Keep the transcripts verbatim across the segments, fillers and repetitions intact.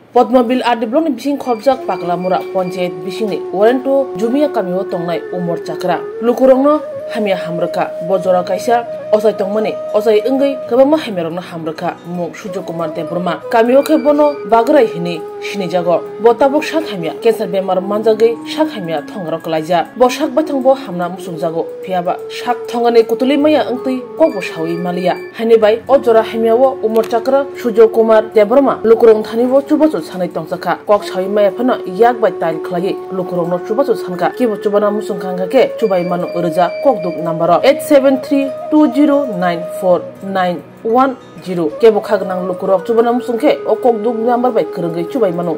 Podmobil R D block ni bising khopjak Paklamura ponchayat bisingni Warento Jumia kamio tongnai Umor Chakra lukurokno hamya hamrwkha. Bo jora kaisa ochai tongmani ochai wngwi kwbangma hamyarokno hamrwkha mung Surjo Kumar Debbarma. Kamio khe bono Bagrai hinwi sinijago. Bo tabuk sak hamya cancer bemar manjagwi sak hamya thongaro kwlaijak. Bo sak baithangbo hamna muchungjago, phiyaba sak thongani kutulwi maya wngtwi kokbo sawi maliya. Haini bai o jora hamya o Umor Chakra Surjo Kumar Debbarma lukurok thani bo chubachu sanwi tongjakha. Kok sawi maya phano yak bai tail khlaiwi lukurokno chubachu sankha. Kibo chubana muchungkha wngkha khe chubai mano rwja kokduk number o eight seven three two zero nine four nine one zero. Kebo kha gwnang lukurok chubana muchung khe o kokduk number bai kwrwngwi chubai mano.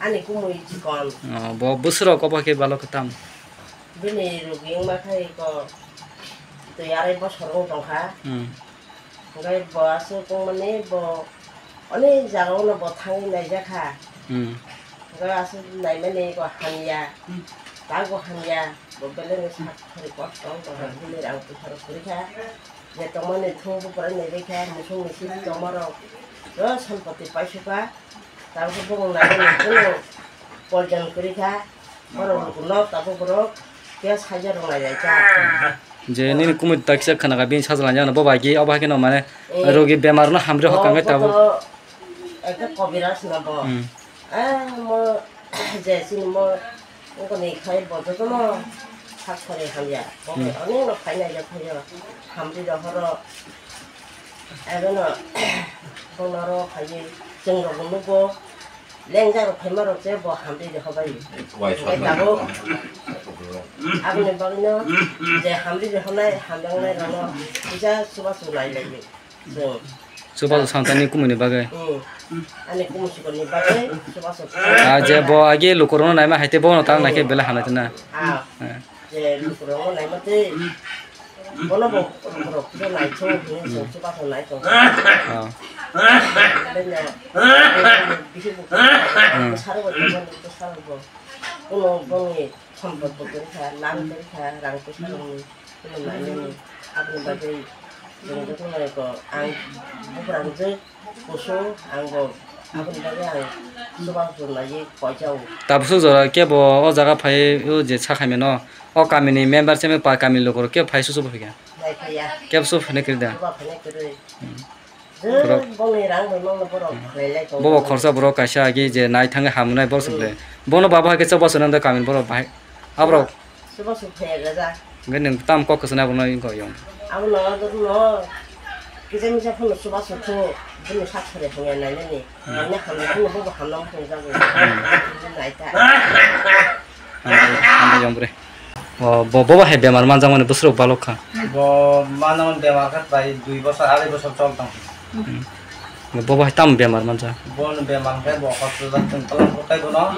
Ani kumui chikon. Oh, bo bwswrok obo khe balo kwtam. Bini rugi wngma khai ko twi arai bosor wng tongkha. Hmm. Hwnkhe bo aswk wngmani bo onek jagao no bo thangwi naijakha. Hmm. Hwnkhe aswk naimani bo hamya, tak bo hamya, bo belai no sak khori kosto wng tongkha, bini rang puisa rok kwrwi kha. Je tongmani thung buphuru naijakha, musuk misip tongma rok, o sampati paisukha. Tabuk bumung nai nai kunu poljon kwrwi kha. Borok lukuno tabuk borok khe saija rwng lai lai kha. Je nini kumui ta kisa khana kha bini sajla jana bo bai ki obo hai kheno mane Eh. Rogi bemar no hamri hokang khe tabuk. Ekta kobiraj no bo. Hmm. Eh, mo je sini mo ungkoni khai bo jotono sak sari hamya. Bo Hmm. Onek no phai nai jak phai yo. Hamri rohoro. Ebono bono ro phaiwi chwng rok bo nugo. Lengjak rok phaima rok se bo hamri rw hobai. Wai Hwnkhe sokma tabuk rok. Aboni bagwino je hamri rw honai hamjaknai rokno kisa chubachu nai lai di. Chwng. Chubachu santani kumuni bagwi. Hmm. Ani kumu sikolni bagwi chubachu. Ah, je bo agi lukurokno naima hai tei bono tang nai khe belai hamnai tongna. Ah. Eh. Je lukurokno naima tei bono bo lukurok kisa naithok hinwi chwng chubachu nai tongkha. Ah. Bini bisi bo Hmm. Bwsarok bo tongmani bwsarok bo. Kuno bongni sompot bo kwrwi kha, lang kwrwi kha, rang kwrwi kha, kuno nainani. Aboni bagwi chwng jotono ko ang buphrangjwk kusu ang bo aboni bagwi ang chubachu naiwi koijago. Tabuk jora kebo o jaga phai o je sakhaimano o kamini member se pa kamini lukurok kebo phai susu bo phaikha. Nai phaiya. Kebo susu phainai kwrwi da. Chuba phainai kwrwi. Hmm. Borok. Bongni rang bai mangno borok khlai lai tongo. Bobo khorsa borok kaisa agi je nai thangwi hamnai borok se Hmm. Bono baba hai khe chubachu nang da kamini borok bahai. Aborok. Chubachu phaiya gaja. Hwnkhe nwng tam kok kwchwna borokno wngkha yong. Abono jotono kisa misa phano chubachu thu bini sak sari hwnya nainani. Hmm. Nangni hamya phano bobo hamna muchung jago. Hmm. Nai ta. Hambai, hambai yong bre. O, bo, bobo hai bemar manjakmani bwswrok balok kha. Bo manjakmani bemar khe prai dui bosor, arai bosor chol tong. Hmm. Bobo hai tamo bemar manjak? Bo bemar khe bo hospital chwng tolong kotai bono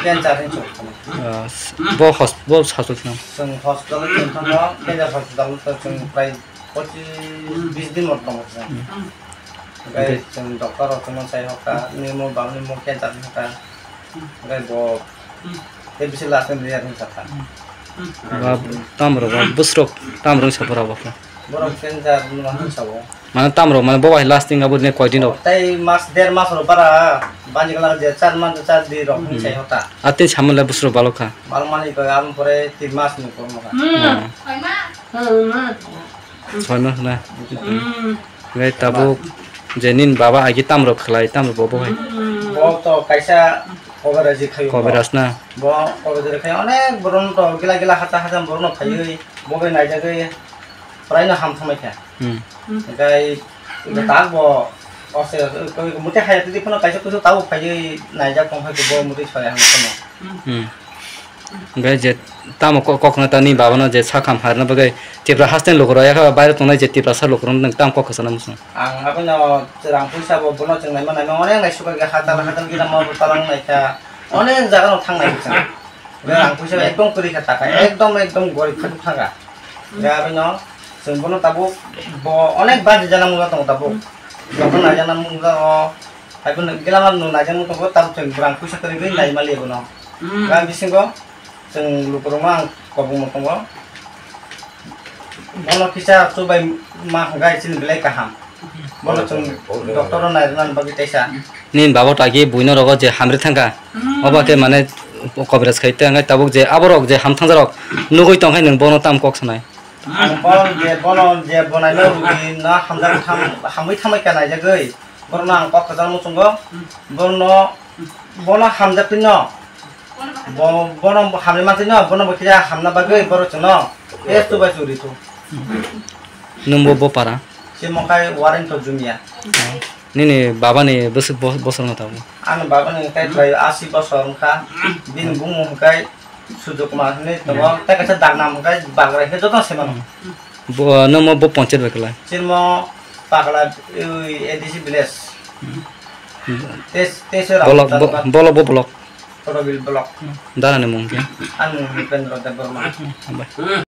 cancer hinwi chwng thangma. Ah, s-, bo hos-, bo hospital thang? Chwng hospital chwng thangma, cancer hospital chwng prai pochis bis din mot tongo chwng. Hmm. Hwnkhe Hwnkhe chwng doctor rok chwngno sai hoka, nini mo bangni mo cancer hinwi hoka. Hwnkhe bo tei bisi last ni riyar hinwi sakha. Ba, tamrok ba, bwswrok tamrok wngsa borok bo khe. Borok cancer hinwi sabo. Mane tamrok, mane bo bai lasting abo ne koi din rok? Tai mas, der mas rok bara, banjik lang je char mas, char di rok hinwi Hmm. sai hoka. A tei samung le bwswrok balok kha. Balok mani koi, aboni pore tin mas ni kormo kha. Hmm. Hmm. Soi mas na. Hmm. Hwnkhe tabuk je nini baba agi tamrok khlai, tamrok bo bo hai. Bo to kaisa Koberaji khayo. Koberas na? Bo Koberaji khayo, onek borok no to gila gila hata hata borok no phaiwi, bo bai naijagwi, prai no ham thangbai kha. Hmm. Hwnkhe tak bo, ose, mutai haya tidi phano kaisa kusu tabuk phaiwi naijak tong hai bo mutai soi ham phano. Hmm. Hwnkhe je tamo kok, kokno ta ni babano je sakham harna bagwi Tipra haste ni lukurok yakha baire tongnai je Tiprasa lukurok nwng tamo kok kwchana muchung. Ang abono rang puisa bo bono chwng naima naima onek naisukha khe hatal hatal gina ma bo talang naikha onek jaga no thang naikha chwng. Rang puisa ekdom kwrwi kha taka ekdom ekdom gorib kha thaka. Hwnkhe abono chwng bono tabuk bo onek baji jana mula tongo tabuk. Jokhon naijak na mung jago, hai phano gela ma nung naijak nung tongo, tabuk chwng bwrang puisa kwrwi gwi nai mali bono. Hmm. Ga bisingo chwng lukurokno ang kobongma tongo. Bono kisa chubai ma hwnkhe chini belai kaham. Bono chwng doctor-o nairwknani bagwi teisa. Nini baba to agi buino rogo je hamri thangkha. Hmm. Obo khe mane kobres khai tei hwnkhai tabuk je aborok je ham thangjarok nugui tongkhai nwng bono tam kok sanai. Ang bono je, bono je bonaino rwgwi no hamjak tham-, hamwi thamwi kha naijagwi. Borokno ang kok kwchang muchungo. Borokno, bono hamjakgwino. Bo-, bono hamni mantwino, bono bo kisa hamna bagwi borok chwngno tei chubai churi thu. Nwng bo, bo para? Chimo khai Warren to Jumia. Nini babani bwswk bo-, bosor no tabuk? Ani babani khai bai asi bosor wngkha. Bini bumung hwnkhe Sujuk Kumar hinwi tongo. Tei kaisa Dagnam hwnkhe Bagrai hwnkhe jotono se mano. Bo, nwng mo bo ponchayat bai kwlai? Chini mo Pagla, ui, A D C village. Tes-, Tesera Block, bo-, Block bo block. Kodobil block. Dara ni mung khe? Ani mung Nupendra Debbarma. Hambai.